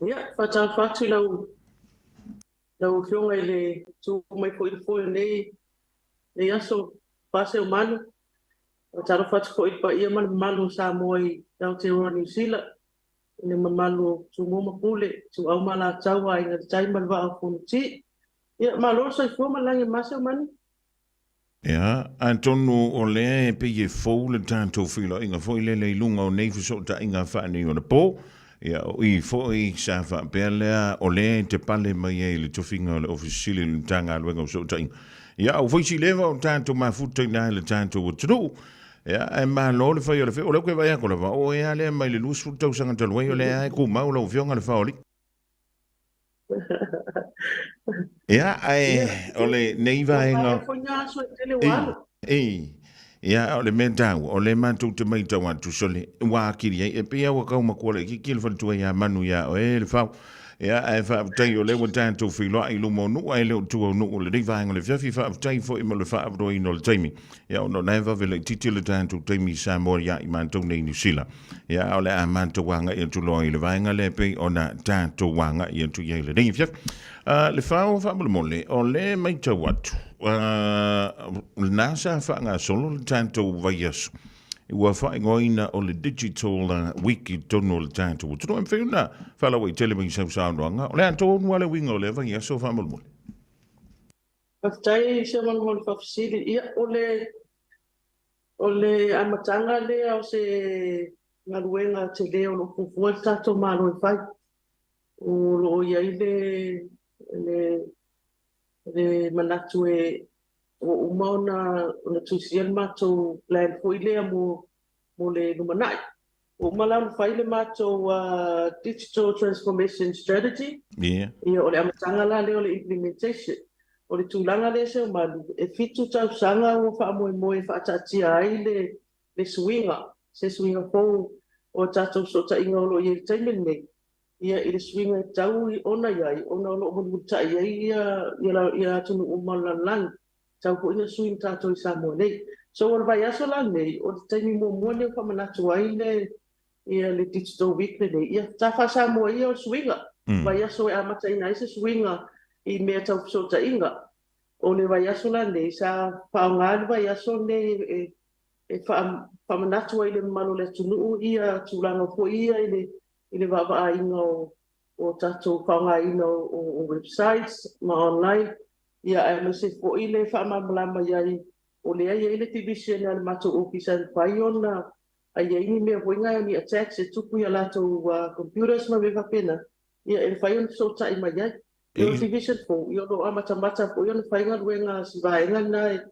Ia, faatalofa atu i lau Afioga i le tu mai foi i le foe o lenei aso Seumanu. Faatalofa atu foi i le paia ma le mamalu o Samoa i Aotearoa Niu Sila, i le mamalu o Tumua ma Pule, Ituau ma Alataua, Aiga i le Tai ma le Vaa o Fonoti. Ia, malo le soifua ma le lagi e mama Seumanu. Ia, atonu o lea e pei e fou le tatou feiloaiga foi lele i luga o nei fesootaiga faaneionapo. Ia, o i foi sa faapea lea o lea e te pale mai ai i le tofiga o le Ofisa Sili o le Matagaluega o Fesootaiga. Ia, a ua fai si leva o tatou mafuta i ina i le tatou atunuu. Ia, ae malo le fai o le faiva. O lea ou te vaai atu lava, o oe lava lea mai le 20 tausaga talu ai, o lea lava e tumau lau Afioga le Faoli. Ia, ae o lenei vaega. Ei, ia, o le mea taua, o lea matou te matau atu, sole, ua atili ai, e pei lava ua tau matua laitiiti le faletua ia Manu ia oe le Fao. Ia, ae faafetai o lea ua tatou feiloai i luma o nuu, ae le o tua o nuu o lenei vaega o le afiafi. Faafetai foi mo le faaavanoaina o le taimi. Ia, ona o lena e vave laitiiti le tatou taimi i Samoa ia i matou nei i Niu Sila. Ia, a o le a matou agai atu loa i le vaega lea e pei ona tatou agai atu i ai i lenei afiafi. Le Fao faamolemole, o lea e matau atu, lena sa faagasolo le tatou vaiaso, ua faaigoaina o le Digital Week i totonu o le tatou atunuu. E mafai ona faalauaitele mai i sau saunoaga, o le a tonu lava le uiga o lea vaiaso faamolemole? Faafetai Seumanu mo le faafesili. Ia, o le amataga lea o se galuega tele o lo o fuafua le tatou Malo e fai. O lo o i ai le manatu e ua uma ona tusia le matou plan foi lea mo le lumanai. Ua uma la ona fai le matou Digital Transformation Strategy. Ia, o le amataga la lea o le implementation. O le tulaga lea Seumanu, e 7 tausaga ua faamoemoe e faataatia ai le suiga, se suiga fou o a tatou fesootaiga o lo o i ai i le taimi lenei, ia, i le suiga e tatau ona i ai, ona o lo o mulimulitai ai ia atunuu uma o le lalolagi. Tatau foi ona sui ma tatou i Samoa nei. So o le vaiaso la lenei, o le taimi muamua lenei ua faamanatu ai le ia le Digital Week lenei, ia ta faa-Samoa ia o le suiga. Vaiaso e amataina ai se suiga i mea tau fesootaiga. O le vaiaso la lenei, sa faaaoga le vaiaso lenei e faamanatu ai i le mamalu o le atunuu ia tulaga foi ia i le vaavaaiga o tatou faaaogaina o websites ma online, ia aemaise foi le faamalamalama i ai o lea e i ai le division a le matou ofisa e mafai ona a i ai ni mea foi na ni attacks e tupu i a latou computers ma mea faapena, ia e mafai ona fesootai mai ai. Ia o le division fou, ia o lo o amatamata foi ona fai galuega a si vaega lena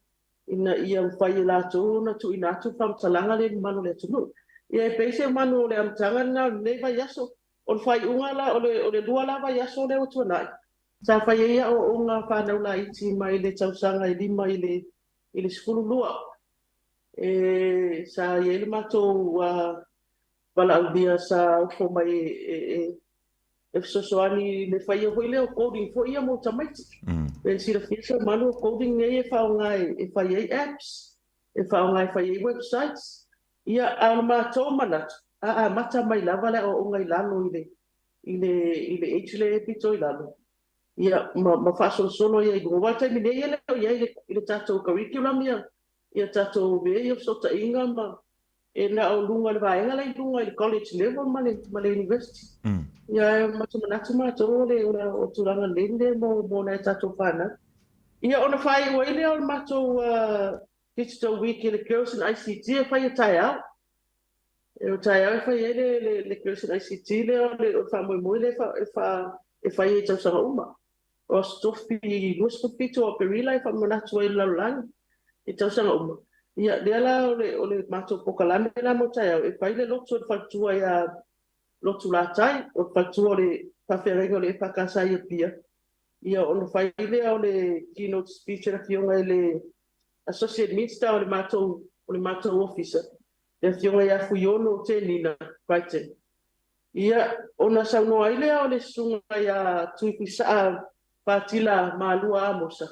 ina ia mafai e latou ona tuuina atu le faamatalaga lea i le mamalu o le atunuu. Ia e pei se manu o le amataga lena o lenei vaiaso. O le faaiuga la, o le lua la vaiaso lea ua tuanai, sa fai ai aoaoga a fanau laiti mai le tausaga e 5 i le 12. E sa i ai le matou valaaulia sa ofo mai e fesoasoani i le faia foi lea o coding foi ia mo tamaiti. Pe silafia Seumanu, o coding nei e faaaoga e fai ai apps, e faaaoga e fai ai websites. Ia, a o le matou manatu, a amata mai lava le aoaoga i lalo i le age lea e pito i lalo, ia, ma faasolosolo ai i luga. Aua o le taimi nei e le o i ai i le tatou curriculum ia tatou mea ia o fesootaiga ma e na o luga i le vaega la i luga i le college level ma le university. Ia, ae matou manatu matou o le tulaga lelei lea mo nai a tatou fanau. Ia, ona faaiu ai lea o le matou Digital Week i le Girls in ICT e fai e taeao. O taeao e fai ai le Girls in ICT lea, o le faamoemoe lea e fai ai i tausaga uma. O Aso Tofi 27 o Aperila e faamanatu ai i le lalolagi i tausaga uma. Ia, lea la o le matou polokalame la mo taeao, e fai le lotu e le faletua ia Lotu Latai, o le faletua o le faafeagaiga o le EFKS i Apia. Ia, ona fai lea o le keynote speech a le afioga i le Associate Minister o le matou ofisa, le afioga ia Fuiono Tenina Crichton. Ia, ona saunoa ai lea o le susuga ia Tuifuisaa Patila Malua Amosa.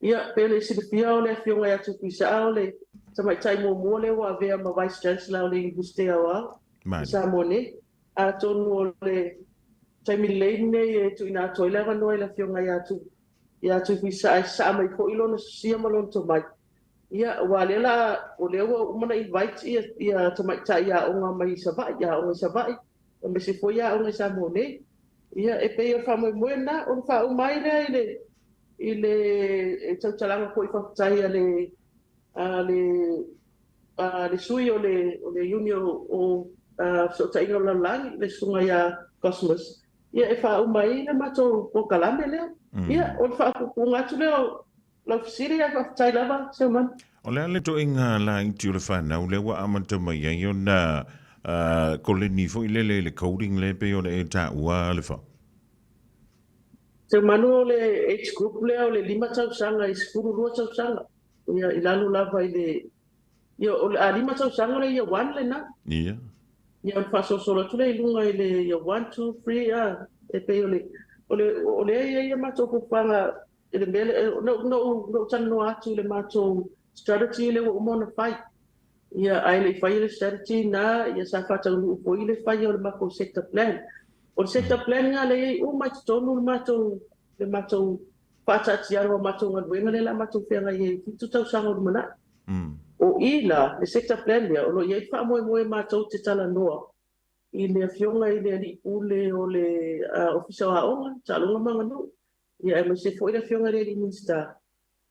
Ia, pe le silafia o le afioga ia Tuifuisaa o le tamaitai muamua lea ua avea ma Vice Chancellor o le Iunivesite Aoao i Samoa nei. Atonu o le taimi lelei lenei e tuuina atu ai le avanoa i le Afioga ia Tu ia Tuifuisaa e sasaa mai foi lona sosia ma lona tomai. Ia, aua o lea la, o lea ua uma ona invite ia, ia tamaitai aoga mai Savaii, aoga i Savaii, aemaise foi aoga i Samoa nei. Ia, e pei o le faamoemoe lena, ona faauma ai lea i le, i le tautalaga foi faafetai a le, a le, a le sui o le, o le Iuni o, o Fesootaiga o le Lalolagi, le Susuga ia Cosmas, ia e faauma ai le matou polokalame lea. Ia, o le faapuupuuga atu lea o lau fesili, ae faafetai lava Seumanu. O le a le toaiga laiti o le fanau lea ua amata mai ai ona koleni foi lele i le coding lea pei ona e taua Lefao? Seumanu, o le age group lea o le 5 tausaga i 12 tausaga, ia i lalo lava i le Ia, o le a 5 tausaga o le year 1 lena. Ia. Ia, ona faasolosolo atu lea i luga i le year 1, 2, 3, a, e pei o le, o le, o lea e i ai a matou fuafuaga i le mea lea, na ou, na ou talanoa atu i le matou strategy lea ua uma ona fai. Ia, ae le i faia le strategy na, ia sa faataunuu foi le faia o le matou sector plan. O le sector plan lena lea e i ai uma i totonu le matou, le matou faataatiaga o matou galuega lea o le a matou feagai ai i 7 tausaga o lumanai. O i la, le sector plan lea, o lo o i ai le faamoemoe matou te talanoa i le Afioga i le Alii Pule o le Ofisa o Aoga, Taaloga ma Aganuu, ia aemaise foi le Afioga i le Alii Minisita.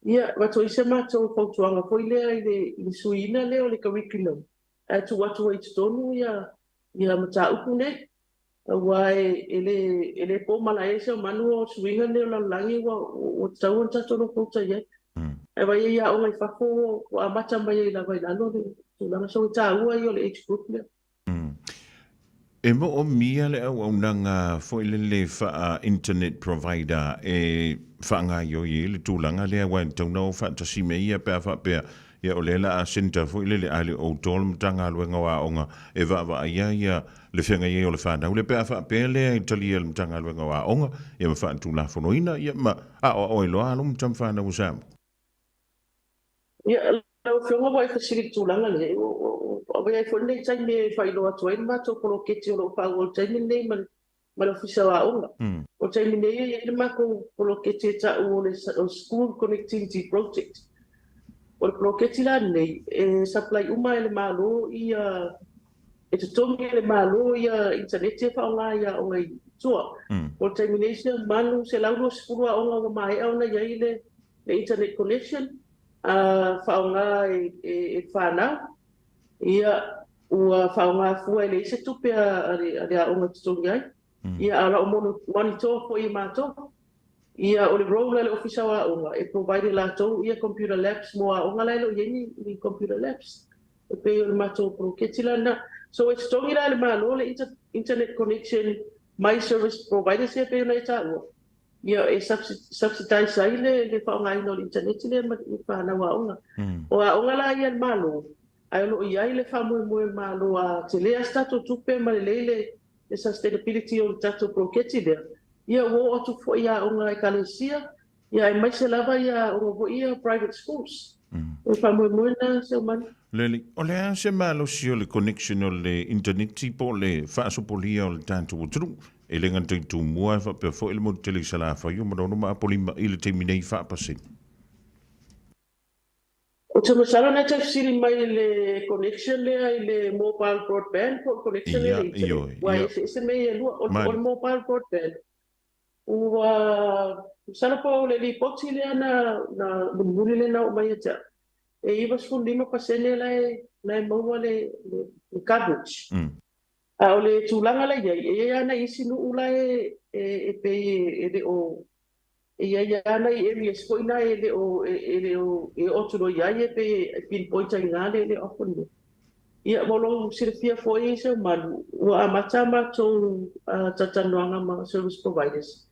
Ia, avatu ai se matou fautuaga foi lea i le, i le suiina lea o le curriculum, ae tuu atu ai i totonu ia, ia mataupu nei. Aua e le, e le po malae se manu o suiga nei o le lalolagi ua, ua tatau ona tatou nofouta i ai. Ae vaai ai aoga i fafo ua amata mai ai lava i lalo le tulaga. So e taua ia o le age group lea. E moomia le auaunaga foi lele faa-internet provider e faagaoioi ai le tulaga lea aua e tatau ona o faatasi me ia pe a faapea ia o lea la a centre foi lele a le outou le Matagaluega o Aoga e vaavaaia ia le feagai ai o le fanau lea pe a faapea lea e talia e le Matagaluega o Aoga ia ma faatulafonoina ia ma aoao ai loa alo ma tama fanau o Samoa. Ia, lau Afioga ua e fesili i le tulaga lea, ua i ai foi lenei taimi e faailoa atu ai le matou poloketi o lo o faaauau i le taimi lenei ma le ma le Ofisa o Aoga. O le taimi nei e i ai le matou poloketi e tau o le School Connectivity Project. O le poloketi la lenei, e supply uma e le Malo ia, e totogi e le Malo ia initaneti e faaaoga i aoga i tua. O le taimi nei, 820 aoga ua maea ona i ai le internet connection, a faaaoga e fanau. Ia, ua faaaoga fua e leai se tupe a le aoga e totogi ai. Ia, a o lau monitor foi e matou. Ia, o le role a le Ofisa o Aoga, e provide e latou ia computer labs mo aoga la e le o i ai ni computer labs. E pei o le matou poloketi la lena. So, e totogi la e le Malo le internet connection mai service providers ia e pei ona e taua. Ia, e subsidize ai le faaaogaina o le initaneti lea ma fanau aoga. O aoga la ia a le Malo, ae o lo o i ai le faamoemoe o le Malo a tele lava se tatou tupe ma lelei le sustainability o le tatou poloketi lea, ia ua oo atu foi i aoga a Ekalesia, ia aemaise lava ia aoga foi ia private schools. O le faamoemoe lena Seumanu. Lelei, o le a se malosi o le connection o le initaneti po o le faasopolia o le tatou atunuu? E le gata i Tumua ae faapea foi le motu tele i Salafai o Manono ma Apolima i le taimi nei faapasene. Ou te masalo na te fesili mai i le connection lea i le mobile broadband po o le connection lea i le internet. Aua e eseese mea ia e lua. O le mobile broadband, ua masalo po o le lipoti lea na mulimuli lea na oo mai ia te au, e 95% la e maua le coverage. A o le tulaga la e i ai, e i ai lava nai isi nuu la e pei e le o, e i ai lava nai areas foi na e le o, e le o, e oo atu loa i ai e pei e pinpoint ai i ina le off o le mea. Ia, mo lou silafia foi Seumanu, ua amata a matou talatalanoaga ma service providers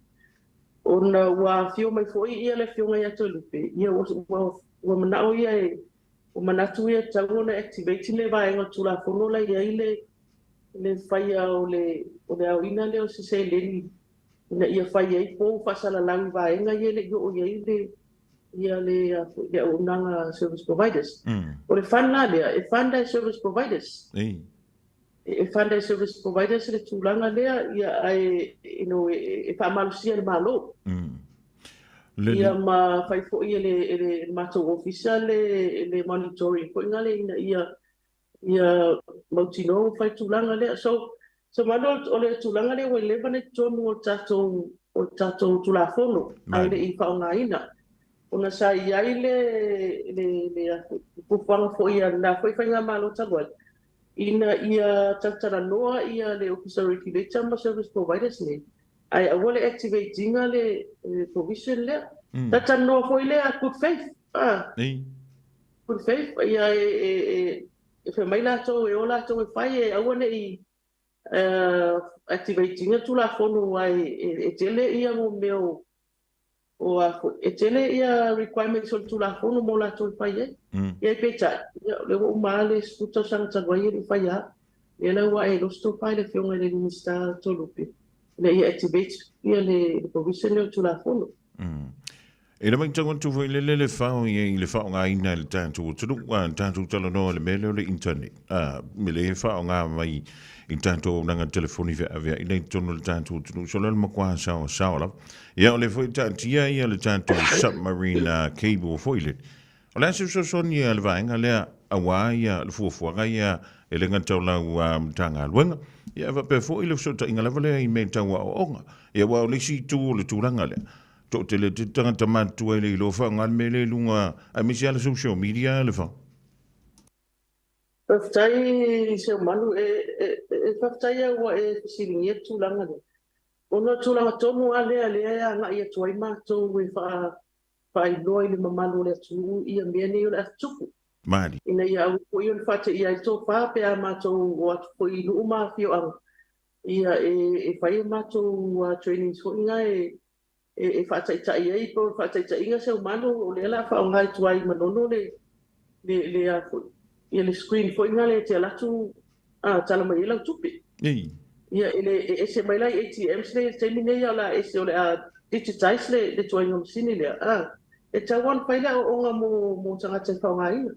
ona ua afio mai foi ia le Afioga ia Toelupe, ia ua manao ia e Ua manatu ia e tatau ona activate le vaega o le Tulafono la e i ai le le faia o le o le aoina lea o se seleni ina ia fai ai pou faasalalau i vaega ia e le i oo i ai le ia le le auaunaga a service providers. O le fund la lea, e fund e service providers. E fund e service providers le tulaga lea, ia, ae you know, e faamalosia e le Malo. Ia ma fai foi e le, e le matou ofisa le monitoring foi ngale ina ia ia mautinoa ua fai tulaga lea. So, so malo o le tulaga lea ua leva ona i totonu o le tatou Tulafono ae le i faaaogaina. Ona sa i ai le fuafuaga foi a lena foi faigamalo talu ai, ina ia talatalanoa ia le Ofisa Regulator ma service providers nei, ae aua le activate ina le provision lea. Talatalanoa foi lea good faith. Ah, good faith, ia e fai mai latou e o latou e fai e aua ne i activate ina Tulafono ai e tele ia mo mea o a foi, e tele ia requirements o le Tulafono mo latou e fai ai. Ia peitai, ia, o lea ua uma le 10 tausaga talu ai e le i fai lava. Ia la ua e loso tofa i le afioga i le Minisita Toelupe, ina ia activate ia le provision lea o le Tulafono. E le matau atu foi lele le fao ia i le faaaogaina e le tatou atunuu, a tatou talanoa i le mea lea o le internet, a me le faaaoga mai i tatou auaunaga telefoni feaveai nei i totonu o le tatou atunuu, solo le matua saoasaoa lava. Ia o lea foi e taatia ia le tatou submarine cable foi lele. O le a se fesoasoani a le vaega lea aua ia le fuafuaga ia e le gata o lau Matagaluega, ia ae faapea foi le fesootaiga lava lea i mea tau aoaoga. Ia aua o le isi itu o le tulaga lea, toatele tele tagata matutua e le iloa faaaoga le mea lea i luga, aemaise lava le social media le fao. Faafetai Seumanu, e faafetai au ua e fesiligia le tulaga lea. Ona o le tulaga tonu lava lea lea e agai atu ai matou e faailoa i le mamalu o le atunuu ia mea nei o le atutupu. Mali. Ina ia aua foi ona faateia ai le tofa pe a matou o atu foi i nuu ma afioaga, ia e fai a matou trainings foi na e faataitai ai, po o le faataitaiga Seumanu, o lea o le a faaaoga i tua i Manono le a foi, ia le screen foi na lea e te alu atu tala mai ai lau tupe. Ia e le e ese mai la i ATMs nei i le taimi nei, o le a ese o le a digitize le tuaiga masini lea. E tatau ona fai le aoaoga mo tagata e faaaogaina.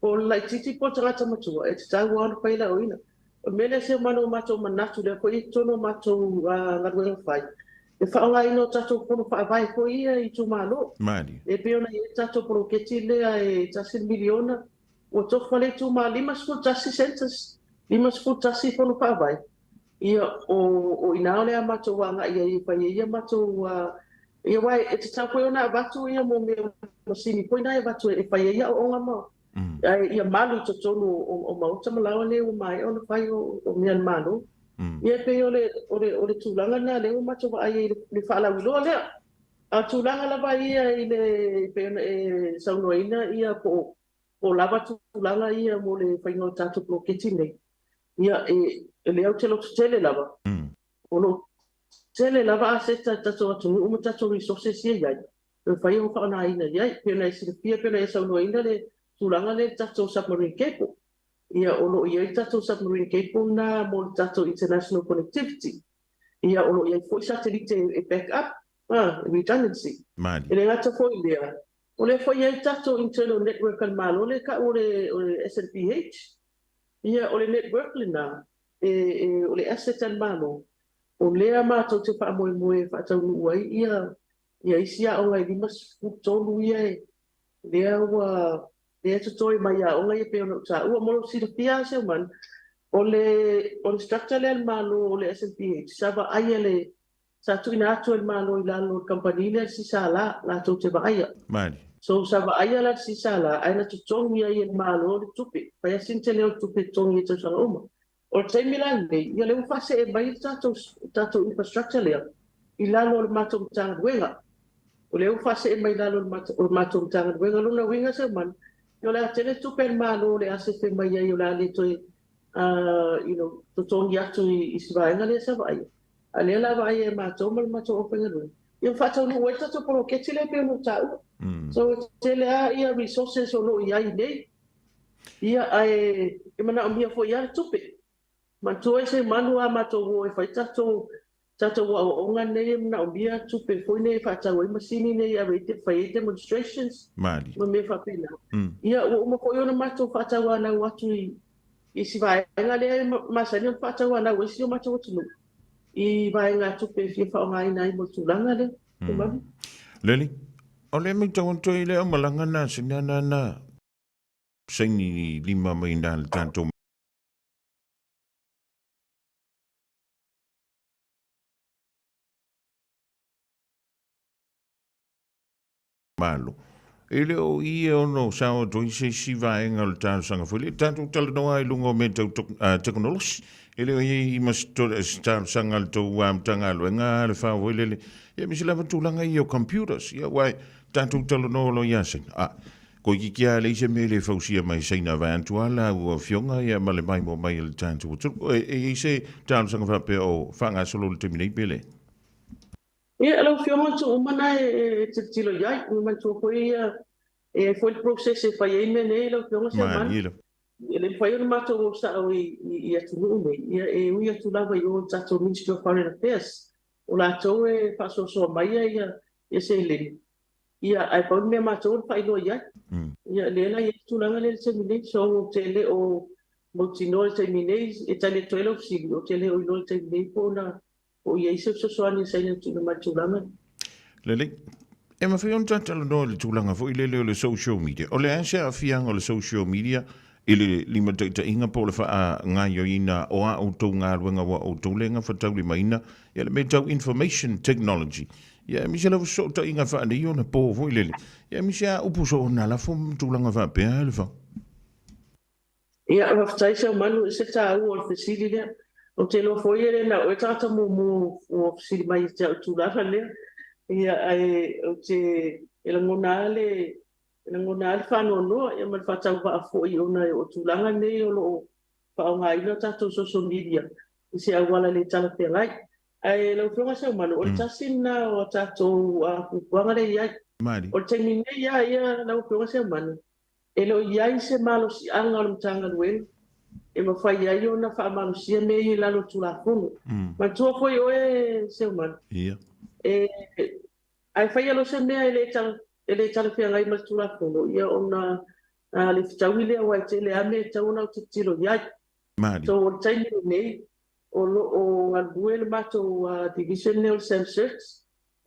Po o le laitiiti po o le tagata matua, e tatau lava ona fai le aoaoina. O le mea lea Seumanu o matou manatu lea foi i totonu o matou galuega fai, le faaaogaina o tatou fono faavae foi ia i itumalo. Mali. E pei ona i ai le tatou poloketi lea e $1 miliona, ua tofa le itumalo 51 centres, 51 fono faavae. Ia o ina o le a matou agai ai e fai ai ia matou ia aua e tatau foi ona avatu ia mo mea masini foi na e avatu e fai ai aoaoga ma ae ia malu i totonu o maota ma laoa nei ua maea ona fai o mea a le Malo. Ia e pei o le tulaga lena lea ua matou vaai ai i le faalauiloa lea. A o tulaga lava ia i le pei ona e saunoaina ia po o lava tulaga ia mo le faiga o tatou poloketi nei. Ia e lea ou te lototele lava. O lo o tele lava aseta i tatou atunuu ma tatou resources ia i ai, e mafai ona faaaogaina i ai. Pei ona e silafia, pei ona e saunoaina le tulaga lea i le tatou submarine cable. Ia o lo o i ai le tatou submarine cable na mo le tatou international connectivity. Ia o lo o i ai foi satellite e back up, redundancy. Mali. E le gata foi i lea, o lea foi i ai le tatou internal network a le Malo lea e tau o le SNPH. Ia o le network lena, o le asset a le Malo, o lea matou te faamoemoe e faataunuu ai ia isi aoga e 53 ia e lea ua lea totoe mai aoga ia pei ona ou taua. Mo lou silafia Seumanu, o le structure lea a le Malo o le SNPH, sa vaaia le sa tuuina atu e le Malo i lalo o le kamupani lea le SSL latou te vaaia. Mali. So sa vaaia la le SSL ae na totogi ai e le Malo le tupe. Fai lava sina tele o le tupe e totogi i tausaga uma. O le taimi la lenei, ia lea ua faasee mai le tatou infrastructure lea i lalo o le matou Matagaluega. O lea ua faasee mai i lalo o le matou Matagaluega. Lona uiga Seumanu, o le a tele tupe a le Malo o le a sefe mai ai o le a le toe totogi atu i si vaega lea sa vaaia. A lea la vaaia e matou ma le matou aufaigaluega, ia faataunuu ai le tatou poloketi lea pei ona ou taua. So e tele lava ia resources o lo o i ai nei. Ia ae e manaomia foi lava le tupe. Manatua Seumanu a matou o e fai tatou aoaoga nei e manaomia tupe foi nei e faatau ai masini nei e ave ai fai ai demonstrations Mali. ma mea faapena. Ia ua uma foi ona matou faatauanau atu i i si vaega lea e masani ona faatauanau ai si o matou atunuu i vaegatupe e fia faaaogaina ai mo le tulaga lea. Tumau. Leli, o le matau atu ai le aumalaga na sina na na saini lima mai na le tatou Malo. E le o i e ono sao atu ai se isi vaega o le talosaga foi lea. Tatou talanoa i luga o mea tau tekonolosi. E le o i ai ma se talosaga a le tou Matagaluega le fao foi lele. Ia aemaise lava tulaga ia o computers. Ia aua tatou talanoa loa ia Saina. A, toeitiiti lava leai se mea e le fausia mai e Saina vaeatu lava la ua afioga ia ma le maimoa mai a le tatou atunuu. E i ai se talosaga faapea o faagasolo i le taimi nei pe leai? Ia, lau Afioga, o itu uma na e tilotilo i ai. Ua manatua foi e i ai foi le process e fai ai mea nei lau Afioga Seumanu. E le mafai ona matou o sao i atunuu nei, ia e ui atu lava i o i le tatou Ministry of Foreign Affairs, o latou e faasoasoa mai ia seleni, ia ae pau le mea matou o le faailoa i ai. Ia lea la e i ai le tulaga lea i le taimi nei, so ou te le o mautinoa i le taimi nei, e tali atu ai lau fesili, ou te le o iloa i le taimi nei po o na O i ai se fesoasoani e saini atu i mai tulaga. Lelei. E mafai ona talanoa i le tulaga foi lele o le social media. O le a se aafiaga o le social media i le limataitaiga po o le faagaoioiina o a outou galuega ua outou le gafataulimaina, ia le mea tau information technology. Ia aemaise lava fesootaiga faaneionapo foi lele. Ia aemaise lava upu soona lafo ma tulaga faapea le fau. Ia, faafetai Seumanu i se taua o le fesili lea. Ou te iloa foi e le na o oe tagata muamua ua fesili mai ia te au i le tulaga lea. Ia, ae ou te, e lagona lava le, e lagona lava le faanoanoa ia ma le faatauvaa foi ona o tulaga nei o lo o faaaogaina o tatou social media i se auala le talafeagai. Ae lau Afioga Seumanu, o le tasi lena o a tatou fuafuaga lea e i ai. O le taimi nei lava ia lau Afioga Seumanu, E le o i ai se malosiaga o le Matagaluega e mafai ai ona faamalosia mea ia i lalo o le Tulafono. Manatua foi oe Seumanu, e, a e faia loa se mea e le, e le talafeagai ma le Tulafono, ia ona le fetaui lea aua e tele lava mea e tatau ona tilotilo i ai. So o le taimi lenei, o lo o galulue le matou division lea o le SAMCERT,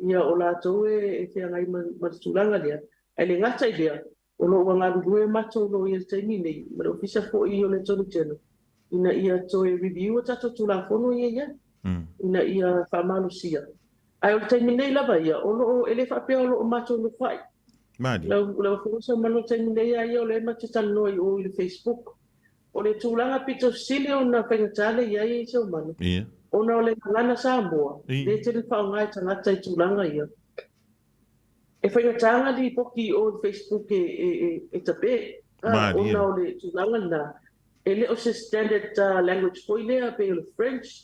ia o latou e feagai ma le tulaga lea. Ae le gata i lea, o lo o ua galulue matou loia i le taimi nei, ma le Ofisa foi o le Attorney General, ina ia toe review a tatou Tulafono ia e i ai, ina ia faamalosia. Ae o le taimi nei lava ia, o lo o, e le faapea o lo o matou nofoai. Lau Afioga Seumanu, o le taimi nei lava ia o lea matou te talanoa i o i le Facebook. O le tulaga pito sili ona faigata le i ai Seumanu, ona o le gagana Samoa, lea e tele faaaoga e tagata i tulaga ia. E faigata ona lipoti i o i le Facebook e tape, ona o le tulaga lena, e le o se standard language foi lea pei o le French,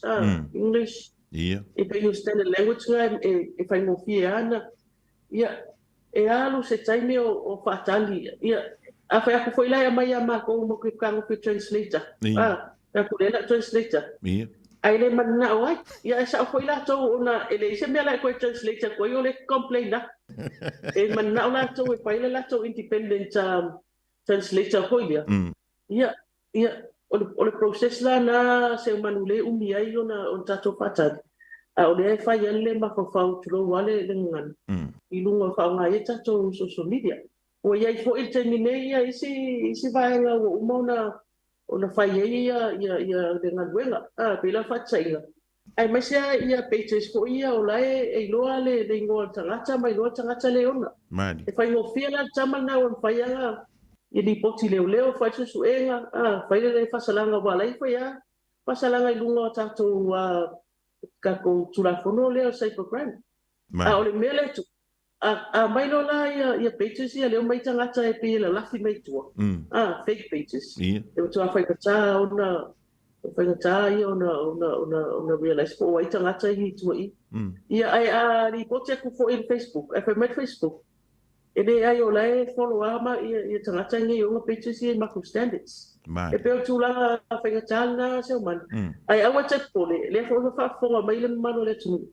English, e pei o standard language lena e faigofie lava ona, ia, E alu se taimi o faatali ia a fai atu foi la e aumai ia matou ma ke fetagofi translator a fai atu lea la translator ae le mananao ai ia e sao foi latou ona e leai se mea la e toe translate atu ai o lea e complain atu e mananao latou e fai le latou independent translator foi lea ia Ia, o le, o le process la na Seumanu lea e umi ai ona, ona tatou faatali, a o lea e fai ai le mafaufau, tulou lava le, le gagana, i luga o faaaoga ai tatou social media. Ua i ai foi i le taimi nei ia isi, isi vaega ua uma ona, ona fai ai ia, ia, ia le galuega. A, pei la o le faataitaiga, Aemaise lava ia pages foi ia o la e iloa le igoa o le tagata ma iloa le tagata lea e ona. E faigofie la le tama lena ua mafai lava ona lipoti leoleo, fai le suesuega, fai le faasalaga aua o la e fai lava faasalaga i luga o tatou tatou Tulafono lea o le Cyber Crime. A o le mea lea e tupu, A aumai loa la ia pages ia lea omai tagata e pei e lalafi mai tua, fake pages, e matua faigata ona faigata ia ona ona ona ona realise po o ai tagata ia i tua i i. Ia ae a lipoti atu foi i le Facebook, ae fai mai le Facebook, e leai o la e follow lava ma ia tagata nei e ona pages ia i matou standards. E pei o le tulaga faigata lena Seumanu. Ae aua e te popole, lea foi ua faafofoga mai le mamalu o le atunuu,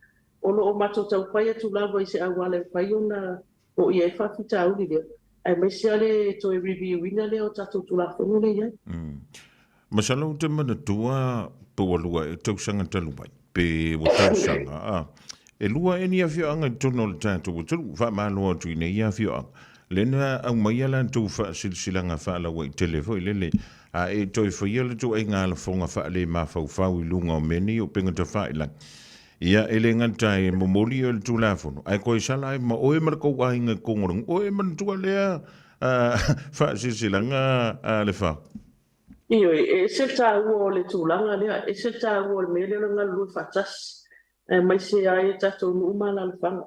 O lo o matou taumafai atu lava i se auala e mafai ona foia ai le faafitauli lea, aemaise lava le toe review ina lea o tatou Tulafono lea e i ai. Masalo ou te manatua pe ua lua ea tausaga talu mai, pe ua tausaga, a, e lua ea ni afioaga i totonu o le tatou atunuu, faamalo atu i nei afioaga, lea na aumaia latou faasilasilaga faalauaitele foi lele, a e toe faia le ituaiga lafoga faalemafaufau i luga o mea nei o upega tafailagi. Ia, e le gata e momoli oe le Tulafono, ae toe sala ai ma oe ma le tou aiga i totonu o le nuu. O e manatua lea faasilasilaga a Lefao? Ioe, e ese le taua o le tulaga lea, e ese le taua o le mea lea o le galulue faatasi, aemaise ai e tatou nuu ma alaalafaga.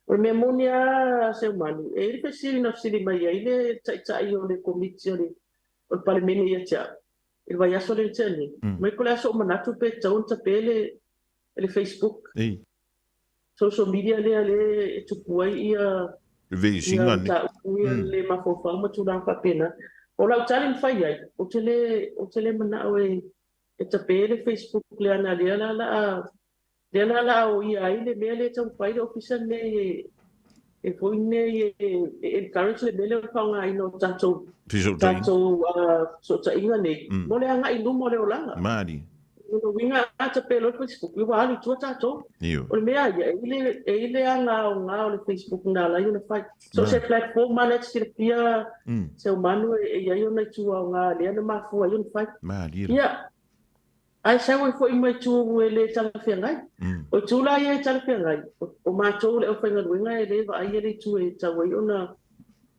O le mea moni lava Seumanu, e i ai le fesili na fesili mai ai le Taitai o le Komiti o le Palemene ia te au i le vaiaso lea na tea nei, mai po o le a sou manatu pe tatau ona tape le le Facebook. Ei. Social media lea lea e tupu ai ia Vesiga nei. Mataupu ia le mafaufau ma tulaga faapena. O lau tali na fai ai, ou te le, ou te le manao e e tape le Facebook leaga lea la la a lea la la a oia ai le mea lea e taumafai le ofisa lenei e e foi nei e encourage le mea lea o le faaaogaina o tatou tatou fesootaiga nei mo le agai i luma o le olaga. Malie. O lona uiga a tape loa le Facebook, ua alu i tua tatou. O le mea ia, e i ai le aga aoga o le Facebook na ala ai ona fai. So se platform lava lea e te silafia Seumanu e i ai ona itu aoga lea na mafua ai ona fai. Malie. Ia, Ae sau ai foi ma itu e le talafeagai. O itu la ia e talafeagai, o matou le aufaigaluega e le vaaia le itu e tatau ai ona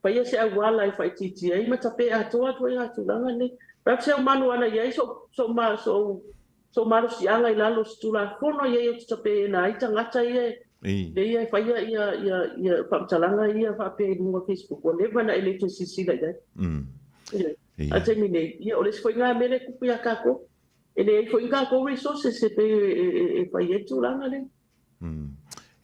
faia se auala e faaitiitia ai ma tape atoa atu ai i tulaga nei. Perhaps Seumanu ana i ai sou malosiaga i lalo o se Tulafono ia ou te tapeina ai tagata ia ia e faia ia faamatalaga ia faapea i luga o Facebook, ua leva ona e le toe silasila i ai. A o le taimi nei, ia o le isi foi lena mea lea e tupu ia tatou. E leai foi ni tatou resources e pei e fai ai le tulaga lea.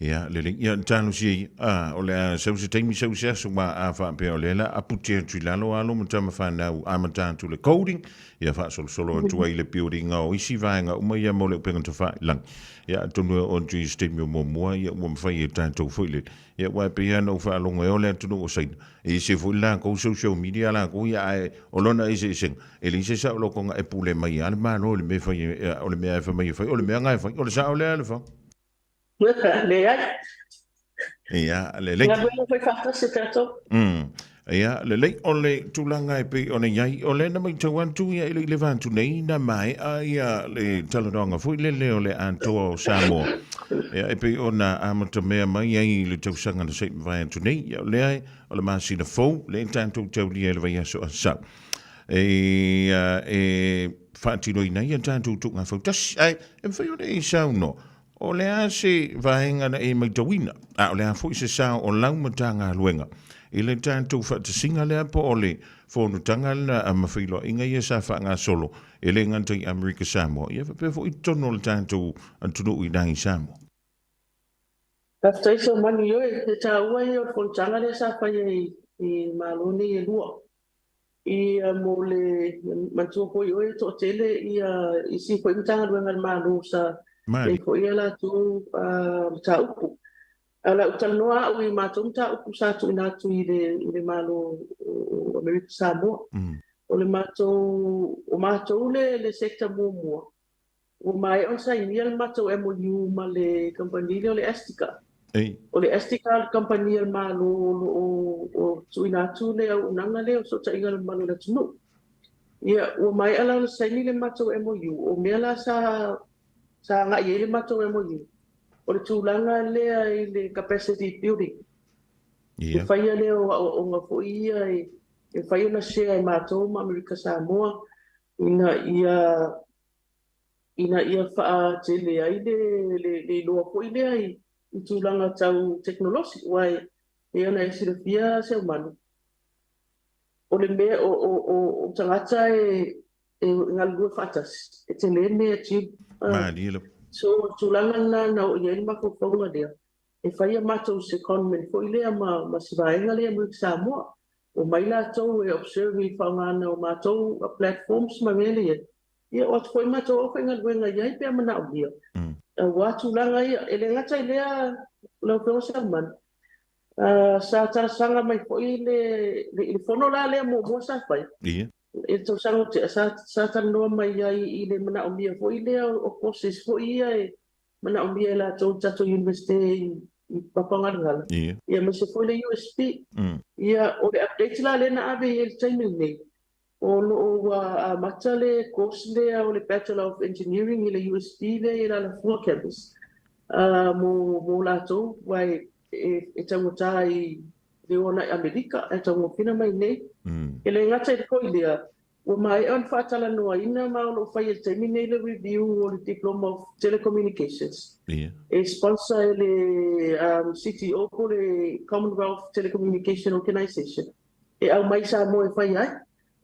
Ia, lelei. Ia, talosia ia. Ah, o le a sau se taimi, sau se aso, ma a faapea o lea la aputi atu i lalo alo ma tama whanau amata atu le coding, ia faasolosolo atu ai le building o isi vaega uma ia mo le upega tafailagi. Ia, atonu e oo atu i se taimi o muamua, ia ua mafai e tatou foi le Ia, aua e pei lava ona ou faalogo e o le atunuu o Saina, e ese foi le latou social media a latou ia, ae o lona eseesega, e leai se saolotoga e pule mai lava le Malo i le mea e fai, o le mea e fai mai e fai, o le mea lena e fai, o le sao lea Lefau? Leai. Ia, lelei. Galuega fai faatasi tatou. Ia, lelei, o le tulaga e pei ona i ai, o lea na matau atu ia e le i leva atu nei na maea ia le talanoaga foi lele o le Atoa o Samoa. Ia, e pei ona amatamea mai ai i le tausaga na se i mavae atu nei. Ia, o lea o le masina fou, lea e tatou taulia i le vaiaso a Sau. E, e faatinoina ai a tatou tuuga fautasi. Ae, e mafai ona e saunoa, O le a se vaega na e matauina, a o le a foi se sao o lau Matagaluega i le tatou faatasiga lea po o le fonotaga lena ma feiloaiga ia sa faagasolo e le gata i Amerika Samoa, ia faapea foi i totonu o le tatou atunuu i ina i Samoa? Faafetai Seumanu, ioe, e taua ia o le fonotaga lea sa faia i Malo nei e lua. Ia mo le manatua foi oe e toatele ia isi foi Matagaluega a le Malo sa i ai foi a latou mataupu. Ae o le a ou talanoa au i matou mataupu sa tuuina atu i le Malo o Amerika Samoa. O le matou, o matou le sector muamua Ua maea ona sainia le matou MOU ma le kamupani lea o le Astika. Ei. O le Astika o le kamupani a le Malo o lo o tuuina atu le auaunaga lea o fesootaiga i le mamalu o le atunuu. Ia, ua maea la ona saini le matou MOU. O mea la sa sa agai i ai le matou MOU, o le tulaga lea i le capacity building. Ia. Le faia lea o aoaoga foi ia e mafai ona share e matou ma Amerika Samoa ina ia ina ia faatele ai le le iloa foi lea i i tulaga tau tekonolosi, aua e pei ona e silafia Seumanu, o le mea o o o o tagata e e galulue faatasi, e tele mea e achieve. Malie lava. So, o le tulaga lena na oo i ai le mafaufauga lea, e fai a matou secondment foi lea ma ma si vaega lea Amerika Samoa. Omai latou e observe i le faaaogaina o matou platforms ma mea lea i ai. Ia o atu foi matou aufaigaluega i ai pe a manaomia. Aua tulaga ia. E le gata i lea lau Afioga Seumanu, sa talosaga mai foi le i le fono la lea muamua sa fai. Ia. I le tausaga ua tea, sa talanoa mai ai i le manaomia foi lea o courses foi ia e manaomia e latou i le tatou Iunivesite i Papaigalagala, ia aemaise foi le USP. Ia, o le update la lea na ave i ai i le taimi lenei, o lo o ua amata le course lea o le Bachelor of Engineering i le USP lea i Alafua Campus mo latou, aua e taugata i le o agai Amerika ae taugofie mai nei. E le gata i le foi lea, ua maea ona faatalanoaina ma o lo o fai i le taimi nei le review o le Diploma of Telecommunications. E sponsor e le CTO po o le Commonwealth Telecommunication Organisation e aumai Samoa e fai ai.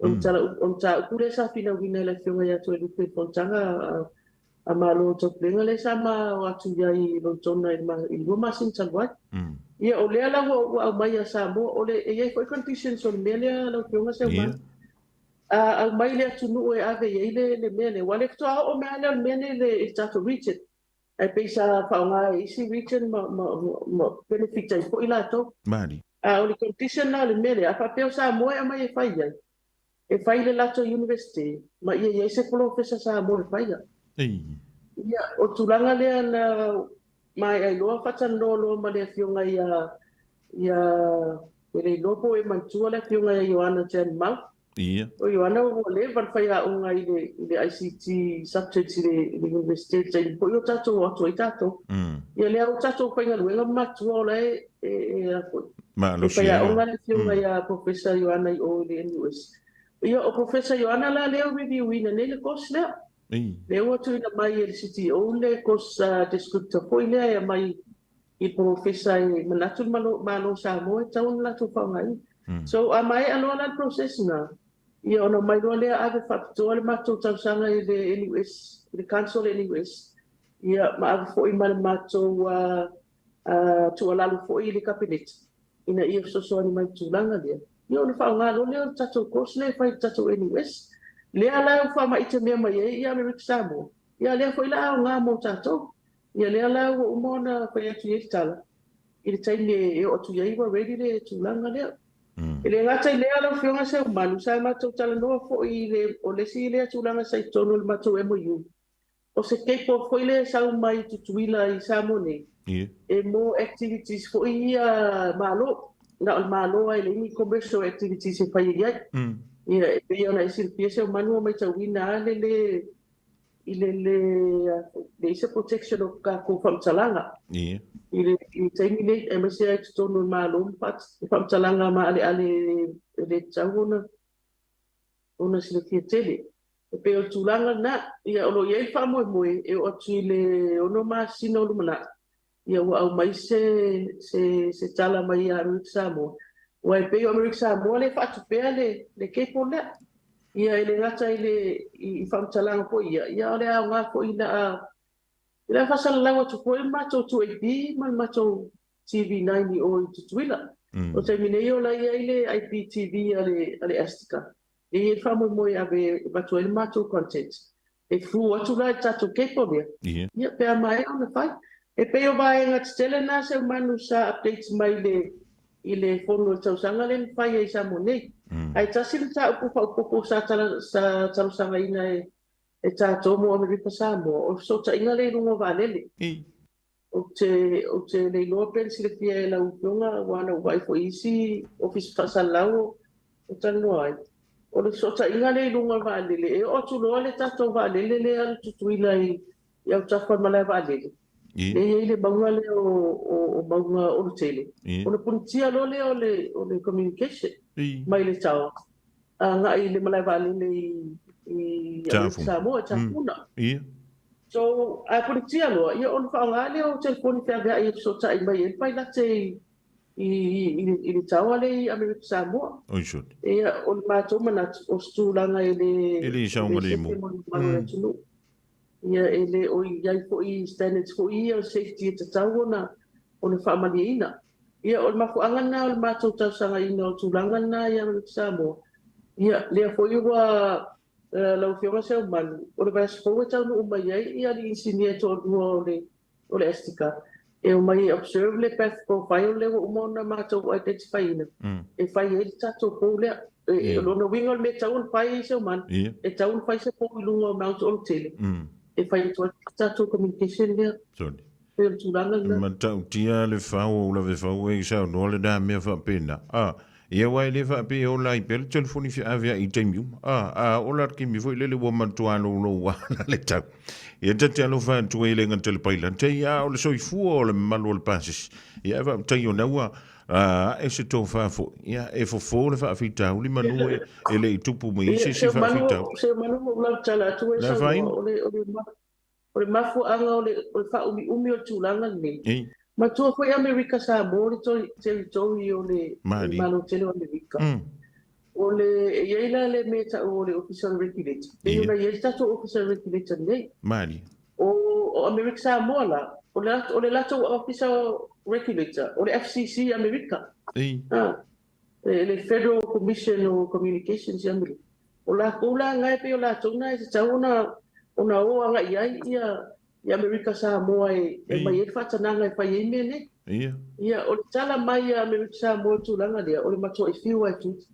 O le mataupu lea sa finauina e le Afioga ia Toelupe i le Fonotaga a Malo o Taupulega lea sa ma o atu i ai i Lonetona i le 2 masina talu ai. Ia, o lea la ua aumai ia Samoa, o le, e i ai foi conditions o le mea lea lau Afioga Seumanu. A aumai le atunuu e ave i ai le mea lea, aua o lea faatoa oo mai lava lea o le mea nei i le tatou region. Ae pei sa faaaoga e isi region ma benefit ai foi latou. Mali. A o le condition la o le mea lea, a faapea o Samoa e aumai e fai ai, e fai i le latou University ma ia i ai se polofesa Samoa e faia. Ia, o le tulaga lea na maea ai loa faatalanoa loa ma le Afioga ia e le iloa po o e manatua le Afioga ia Ioana Jan Mau. O Ioana ua leva ona faiaoga i le ICT subjects i le University i le taimi foi o tatou o atu ai tatou. Ia lea ua tatou faigaluega ma matua o la e e faiaoga le Afioga ia Professor Ioana i o i le NUS. Ia o Professor Ioana la lea ua review ina nei le course lea. Lea ua tuuina mai e le CTO le course descriptor foi lea e aumai i polofesa e manatu le Malo o Samoa e tatau ona latou faaaogaina. So a maea loa la le process lena, ia ona omai loa lea ave faapitoa le matou talosaga i le NUS, i le Council o le NUS, ia ma ave foi ma le matou tuualalo foi i le Kapeneta ina ia fesoasoani mai i le tulaga lea, ia ona faaaoga loa lea o le tatou course lea e fai i le tatou NUS. Lea la ua faamaite mea mai ai Amerika Samoa, ia lea foi la a aoga mo tatou. Ia lea la ua uma ona fai atu i ai le tala, i le taimi e oo atu i ai ua ready le tulaga lea. E le gata i lea lau Afioga Seumanu, sa matou talanoa foi i le, o le isi lea tulaga sa i totonu o le matou MOU, o se cable foi lea e sau mai Tutuila i Samoa nei, e mo activities foi ia Malo, na o le Malo lava e leai ni commercial activities e fai ai. Ia e pei ona e silafia Seumanu ua matauina lava le le i le le leai se protection o tatou faamatalaga i le taimi nei, aemaise lava i totonu o le Malo ma faamatalaga maaleale e le tatau ona silafia tele. E pei o le tulaga lena, ia o lo o i ai le faamoemoe e oo atu i le 6 masina o lumanai, ia ua aumai se tala mai ia Amerika Samoa. Aua e pei o Amerika Samoa lea e faatupea le cable lea. Ia e le gata i le i faamatalaga foi ia, ia o le aoga foi ina a faasalalau atu foi le matou 2AP ma le matou TV9 i o i Tutuila. O le taimi nei o la e i ai le IPTV a le Astika, e i ai le faamoemoe e ave e avatu ai le matou content. E through atu la i le tatou cable lea, ia pe a maea ona fai. E pei o vaega tetele na Seumanu sa update mai i le fono i le tausaga lea na fai ai i Samoa nei. Ae tasi le mataupu faaopoopo sa talosagaina e tatou mo Amerika Samoa, o le fesootaiga lea i luga o vaalele. Ou te, ou te le iloa pe na silafia e lau Afioga, aua na ou vaai foi i isi ofisa faasalalau o talanoa ai. O le fesootaiga lea i luga o le vaalele, e oo atu loa le tatou vaalele lea a le Tutuila i autafa o le malae vaalele, lea e i ai le mauga lea o Mauga Olotele, ona punitia loa lea o le communication mai le tower agai i le malae vaalele i Samoa, i Tafuna. So, a punitia loa, ia ona faaaoga lea o telefoni feaveai e fesootai mai ai le pailate i le tower lea i Amerika Samoa. Ia, o le matou manatu, o se tulaga e le sefe mo le mamalu o le atunuu. Ia, e le o i ai foi standards foi ia o safety e tatau ona faamalieina. Ia, o le mafuaaga lena o le matou talosagaina o tulaga lena i Amerika Samoa. Ia, lea foi ua lau Afioga Seumanu, o le vaiaso fou e taunuu mai ai alii inisinia e toalua o le Astika e omai e observe le path profile lea ua uma ona matou identify ina e fai ai le tatou pou lea. E, o lona uiga o le mea e tatau ona fai Seumanu, e tatau ona fai se pou i luga o Mount Olotele e fai atu ai le tatou communication lea. Sorry. Pei o le tulaga lena. E matautia le fau o Ulavefau e saunoa lena mea faapena. A, ia aua e le faapea e ola ai pea le telefoni feaveai i taimi uma. A, a ola le taimi foi lele ua matua loulou ala le tau. Ia ta te alofa atu ai e le gata i le pailate, ia a o le soifua o le mamalu o le pasese. Ia e faafetai ona ua ae se tofa foi, ia e fofo le faafitauli manu e le i tupu mai ai se isi faafitauli. Seumanu ua ou lautala atu ai saunoa, o le mafuaaga o le faaumiumi o le tulaga lenei, matua foi Amerika Samoa le territory o le Malo tele o Amerika. O le, e i ai la le mea e tau o le Ofisa o le Regulator, pei ona i ai le tatou Ofisa o le Regulator nei. O Amerika Samoa la, o le latou Ofisa Regulator, o le FCC Amerika. Le Federal Commission o Communications i Amerika. O latou la na e pei o latou na e tatau ona o agai i ai ia Amerika Samoa e aumai ai le faatanaga e fai ai mea nei. Ia, o le tala mai a Amerika Samoa i le tulaga lea, o le matuai fiu lava e tuti.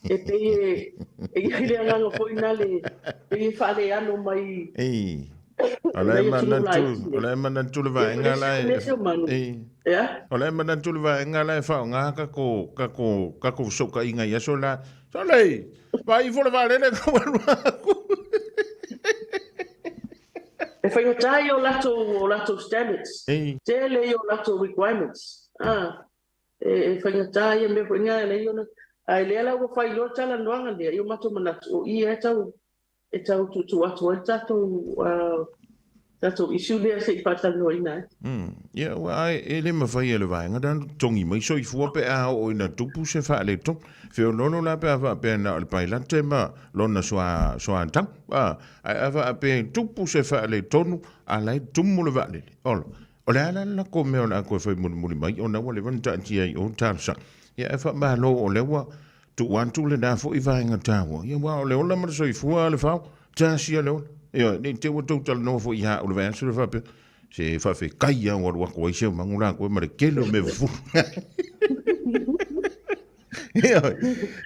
E pei e i ai le agaga foi lale, pei e faaleano mai O la e manatu, o la e manatu le vaega la e... O la e manatu le vaega la e faaaoga kako, kako, kako fesootaiga i aso la. Sole, vaai ifo le vaalele ka alu aku. E faigata ia o latou, o latou standards. Tele ia o latou requirements. Ah, e faigata ia mea foi na e leai ona... Ae lea la ua fai loa le talanoaga lea, i o matou manatu, o i e tau e tau tuutuu atu ai le tatou tatou issue lea se i faatalanoaina ai. Ia, aua e le mafai e le vaega lea ona totogi mai soifua pe a oo ina tupu se faaletonu. Feoloolo la pe a faapea na o le pailate ma lona suatau, ae a faapea e tupu se faaletonu, a la e tumu le vaalele. Ola, o le a la le lako mea o le a toe fai mulimuli mai ona ua leva ona taatia i o le talosaga. Ia, ae faamalo o lea ua Tuu atu lena foi vaega taua, ia aua o le ola ma le soifua a le fao, tasi a le ola. Ioe, ne i te i ua tou talanoa foi ia au i le vaiaso lea faapea, se faafetai lava ua alu atu ai se magu la koe ma le tele o mea fufulu. Ioe,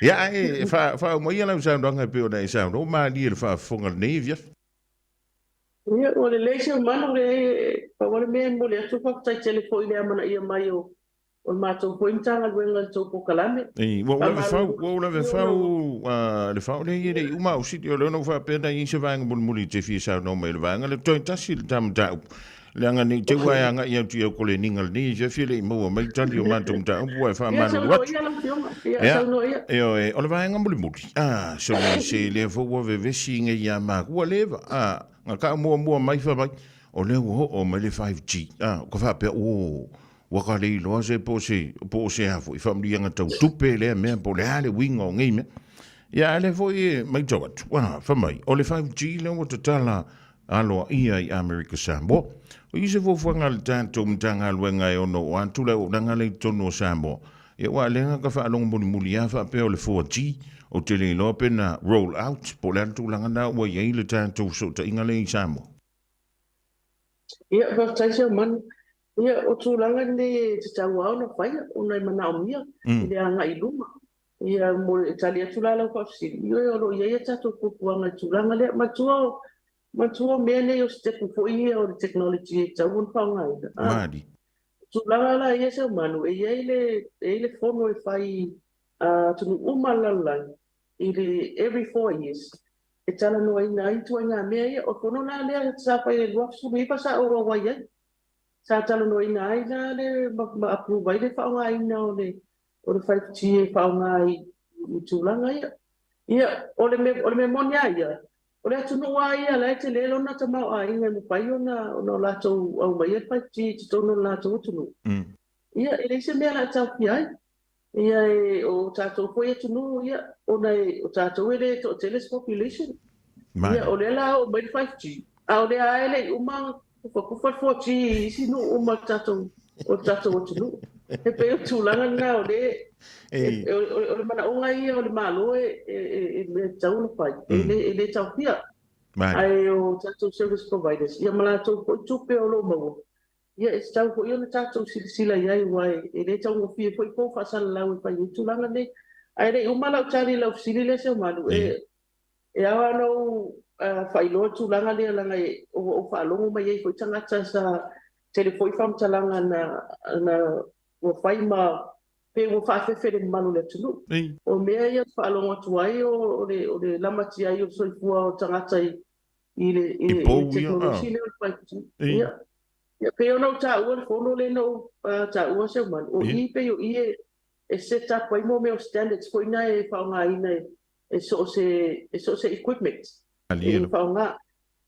ia ae faauma ia lau saunoaga e pei ona e saunoa, ua malie le faafofoga i lenei afiafi. Ia, ua lelei se mamalu, pau lava le mea e momoli atu, faafetai tele foi i le amanaia mai o O le matou foi Matagaluega i le tou polokalame. Ei, ua ou lave fau, ua ou lave fau le fao lea e le i uma au sili, o lea na ou faapea na i ai se vaega mulimuli e te fia saunoa mai i le vaega lea, toe tasi le ta mataupu. Leaga ne i te i ua e agai atu i au koleniga lenei afiafi e le i maua mai tali o matou mataupu ua e faamalulu atu. Ia, ioe, o le vaega mulimuli, ah, sole se lea foi ua vevesi nei ia maku, ua leva, ah, na tau muamua mai fai mai, o lea ua oo mai le 5G, ah, ka faapea, oh, Ua ka le iloa se po o se, po o se a foi faamanuiaga tau tupe lea mea po o le a le uiga o nei mea. Ia a lea foi e matau atu, a, fai mai, o le 5G lea ua tatala aloaia i Amerika Samoa. O i se fuafuaga a le tatou Matagaluega e ono oo atu le auaunaga lea i totonu o Samoa. Ia aua o lea na faalogo mulimuli lava faapea o le 4G, ou te le iloa pe na roll out po o le a le tulaga lena ua i ai le tatou fesootaiga lea i Samoa. Ia, faafetai Seumanu. Ia, o tulaga nei e tatau lava ona faia ona e manaomia i le agai i luma. Ia, mo le tali atu la lau faafesili, ioe, o lo o i ai a tatou fuafuaga i le tulaga lea. Manatua, manatua o mea nei o sitepu foi ia o le technology e tatau ona faaaogaina. Malie. O tulaga la ia Seumanu, e i ai le, e i ai le fono e fai a atunuu uma o le lalolagi i le every 4 years e talanoaina ai ituaiga mea ia. O le fono la lea sa fai i le 2019 sa ou auai ai. Sa talanoaina ai la le ma approve ai le faaaogaina o le o le 5G e faaaoga i tulaga ia. Ia, o le mea o le mea moni lava ia, o le atunuu lava ia la e tele lona tamaoaiga e mafai ona ona latou aumaia le 5G i totonu o le latou atunuu. Ia, e leai se mea o le a taofia ai. Ia, e, o tatou foi atunuu, ia, ona e, o tatou e le toatele se population. Ia, o lea la oo mai le 5G, a o lea lava e le i uma kufakufa le 4G i isi nuu uma o le tatou atunuu. E pei o le tulaga lena o lea, o le manaoga ia o le Malo e, e, e mea tatau ona fai, e le taofia. Ae o tatou service providers, ia ma latou foi tupe o lo o maua, Ia, e tatau foi ona tatou silasila i ai, aua e le taugofie foi pou faasalalau e fai ai tulaga nei. Ae le i uma lau tali i lau fesili lea Seumanu, e e ao lava ona ou faailoa le tulaga lea leaga ua ou faalogo mai ai foi tagata sa tele foi faamatalaga na na ua fai ma pei ua faafefe i le mamalu o le atunuu. O mea ia e faalogo atu ai o le o le lamatia ai o le soifua o tagata i i le i le tekonolosi lea o le 5G. Ia. Ia pei ona ou taua le fono lea na ou taua Seumanu, o i pei o i e set up ai mea o standards foi na e faaaogaina e so o se e so o se equipment e faaaoga.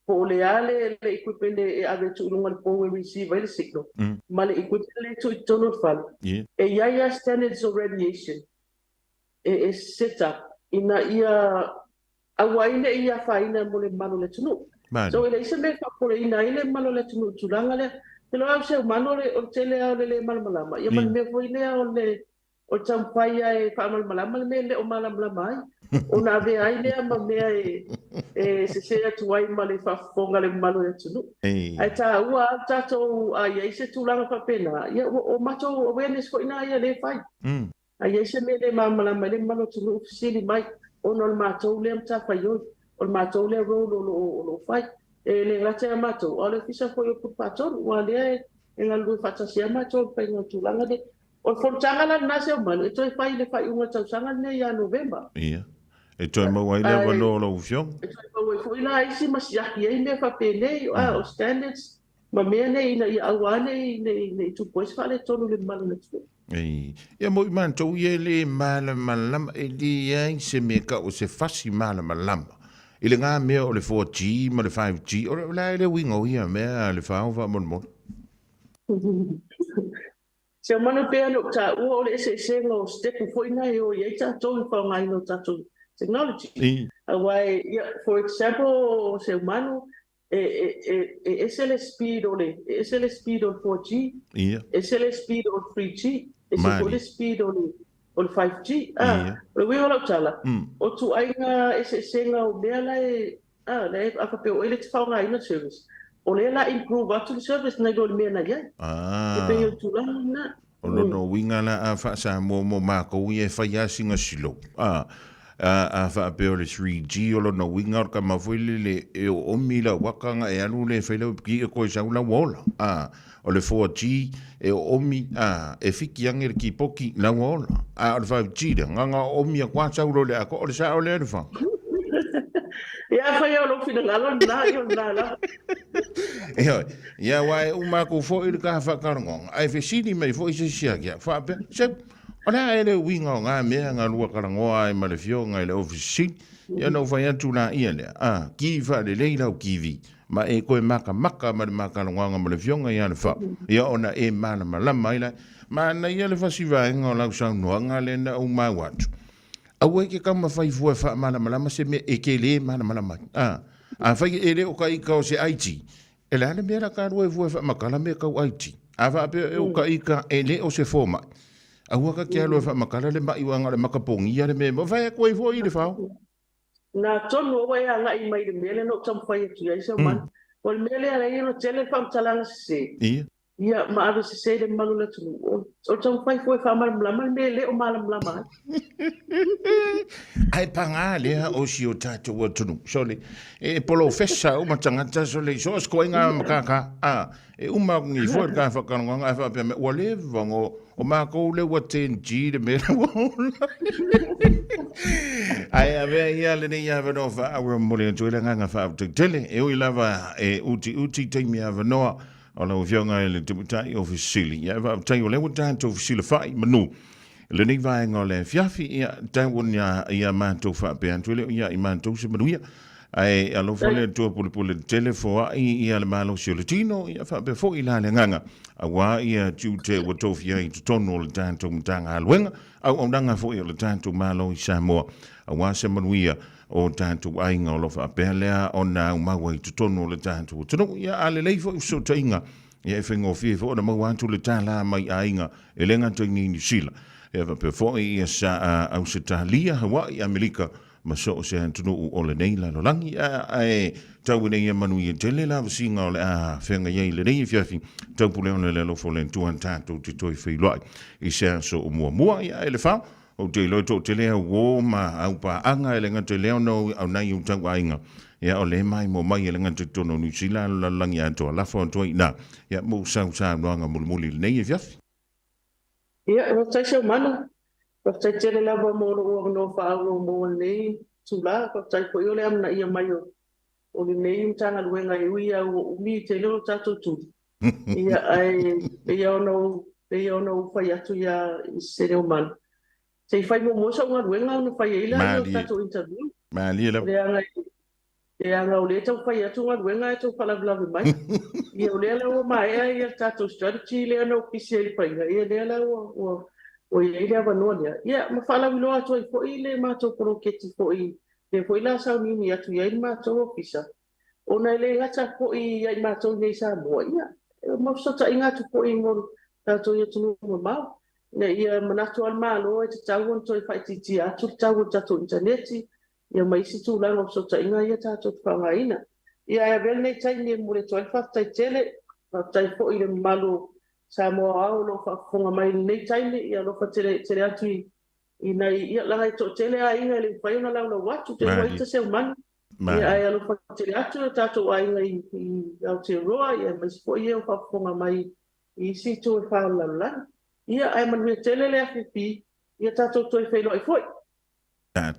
Po o le a le equipment e ave e tuu i luga o le pou e receive ai le signal ma le equipment lea e tuu i totonu o le fale, e i ai lava standards o radiation e set up ina ia aua ai ne i afaina mo le mamalu o le atunuu. So e leai se mea e faapopoleina ai le mamalu o le atunuu i le tulaga lea. Te iloa au Seumanu o le tele lava o le lē malamalama, ia ma le mea foi lea o le o le taumafai lava e faamalamalama le mea e le o malamalama ai, ona avea ai lea ma mea e sese atu ai ma le faafofoga a le mamalu o le atunuu. Ae taua lava le tatou, a i ai se tulaga faapena, ia o matou awareness foi lena ia lea e fai. A i ai se mea e le malamalama ai le mamalu o le atunuu, fesili mai, ona o le matou lea matafaioi, o le matou lea role o lo o fai. E le gata ia matou, a o le Ofisa foi o Pule Faatonu, aua o lea e galulue faatasi ai matou i le faiga o le tulaga lea. O le fonotaga la lena Seumanu, e toe fai i le faaiuga o le tausaga lenei ia Novema. Ia. E toe maua ai le avanoa o lau Afioga. E toe maua ai foi la isi ma siaki ai mea faapenei, o standards ma mea nei ina ia aua ne i tupu ai se faaletonu i le mamalu o le atunuu. Ei, ia mo i matou ia e le malamalama, e leai se mea tau o se fasi malamalama i le gā mea o le 4G ma le 5G, o le a le uiga o ia mea le fao faamolemole? Seumanu pei ona ou taua o le eseesega o sitepu foi na e o i ai tatou i le faaaogaina o tatou technology. Aua e, ia, for example Seumanu, e ese le speed o le, e ese le speed o le 4G, ese le speed o le 3G, ese foi le speed o le o le 5G. O le uiga o lau tala, o ituaiga eseesega o mea la e, la e, a faapea o oe lea e te faaaogaina le service, o lea o le a improve atu le service nai lo le mea na i ai. E pei o le tulaga lena. O lona uiga la a faa-Samoa mo makou ia e fai lava sina slow. A, a, a faapea o le 3G o lona uiga o le tama foi lele e oomi lau aka ona e alu lea e fai lau e toe sau la ua ola. A, o le 4G e oomi, a, e fiki ane le kipoti la ua ola. A o le 5G lea, na ona oomi atu lava sau loa i le atoa. O le sao lea Lefao? Ia, afai o lou finagalo lena, ia o lena lava. Ioe, ia aua e uma atu foi le ta faatalanoaga, ae fesili mai foi se isi ia te au, faapea, Se, o le a ea le uiga o na mea na lua talanoa ai ma le Afioga i le Ofisa Sili? Ia ona ou fai atu laia lea, A, ki faalelei lau TV, ma e toe makamaka ma le ma talanoaga ma le Afioga ia Lefao, ia ona e malamalama ai lea. Manaia le fasi vaega o lau saunoaga lea na ou maua atu. Aua e te taumafai fua e faamalamalama se mea e te lē malamalama ai. A, afai e le o ka ika o se IT, e le a le mea la talua e fua e faamatala mea tau IT? A faapea e o ka ika e le o se fomai, aua ka te alu e faamatala le ma'i uaga o le makapogia le mea e fai atu ai foi i le fao. Na tonu aua e agai mai i le mea lea na ou taumafai atu i ai, Seumanu. O le mea lea e ala ai ona tele le faamatalaga sese. Ia. Ia, ma ave sese i le mamalu o le atunuu. O le taumafai foi e faamalamalama le mea e le o malamalama ai. Ae pagā lea o si o tātou atunuu. Sole, e polofesa uma tagata sole i so o se koiga makaka. A, e uma aku nei foi le ka whakarongoanga e whaapea me, ua leva ngo, o mākou le ua 10G le mea ua ola. Ae avea ia lenei avanoa whaawera momoli atu ai le agaga faafetai tele. E ui lava e utiuti taimi avanoa O lau Afioga i le Tamaitai Ofisa Sili, ia e faafetai o lea ua tatou fesilafai manu i lenei vaega o le afiafi, ia tau ina ia matou faapea atu e le o ia i matou se manuia. Ae alofa le Atua pulepule tele foai ia le malosi o le tino, ia faapea foi la le agaga aua ia tiute ua tofia ai i totonu o le tatou Matagaluega, auaunaga foi o le tatou Malo i Samoa aua se manuia o tatou aiga o lo o faapea lea ona aumau ai i totonu o le tatou atunuu. Ia, a lelei foi fesootaiga, ia e faigofie foi ona maua atu le tālā mai aiga e le gata i Niu Sila, ia faapea foi ia sa Ausetalia, Hawaii, Amerika ma so o se atunuu o lenei lalolagi. Ae tau ina ia manuia tele la vasiga o le a feagai ai i lenei afiafi, taupuleono i le alofa o le Atua tatou te toe feiloai i se aso o muamua. Ia, e le fao. Ou te iloa e toatele au uō ma au paaga e le gata i lea ona o nai ou tauaiga, ia o lea e maimoa mai e le gata i totonu o Niu Sila a o le lalolagi atoa. Lafo atu ai i ina, ia mo sau saunoaga mulimuli i lenei afiafi. Ia, faafetai Seumanu. Faafetai tele lava mo lou avanoa faaauau mo lenei itula. Faafetai foi o le amanaia mai o lenei Matagaluega e ui lava ua umi tele o tatou tuli. Ia, ae pei ona ou, pei ona ou fai atu ia Seumanu, se i fai muamua sau galuega ona fai ai lea o tatou interview. Malie lava. Leaga, leaga o lea e tau fai atu galuega ae tau faalavelave mai. Ia o lea la ua maea ia le tatou strategy lea na ou pisi ai i le faiga, ia lea la ua, ua, ua i ai le avanoa lea. Ia ma faalauiloa atu ai foi le matou poloketi foi, lea foi la sauniuni atu i ai le matou ofisa, ona e le gata foi ia i matou nei i Samoa, ia, ma fesootaiga atu foi mo tatou i atunuu mamao. Ina ia manatu lava le Malo e tatau ona toe faaitiitia atu le tau o le tatou initaneti, ia ma isi tulaga o fesootaiga ia tatou te faaaogaina. Ia ae avea lenei taimi e momoli atu ai le faafetai tele, faafetai foi i le mamalu o Samoa aoao o lo o faafofoga mai i lenei taimi, ia alofa tele, tele atu i, i nai, ia leaga e toatele aiga e le mafai ona laulau atu, te ua ita Seumanu. Ia ae alofa tele atu i o tatou aiga i, i Aotearoa, ia aemaise foi e o faafofoga mai i isi itu e fā o le lalolagi. Ia ae manuia tele le afiafi, ia tatou toe feiloai foi. Tatou.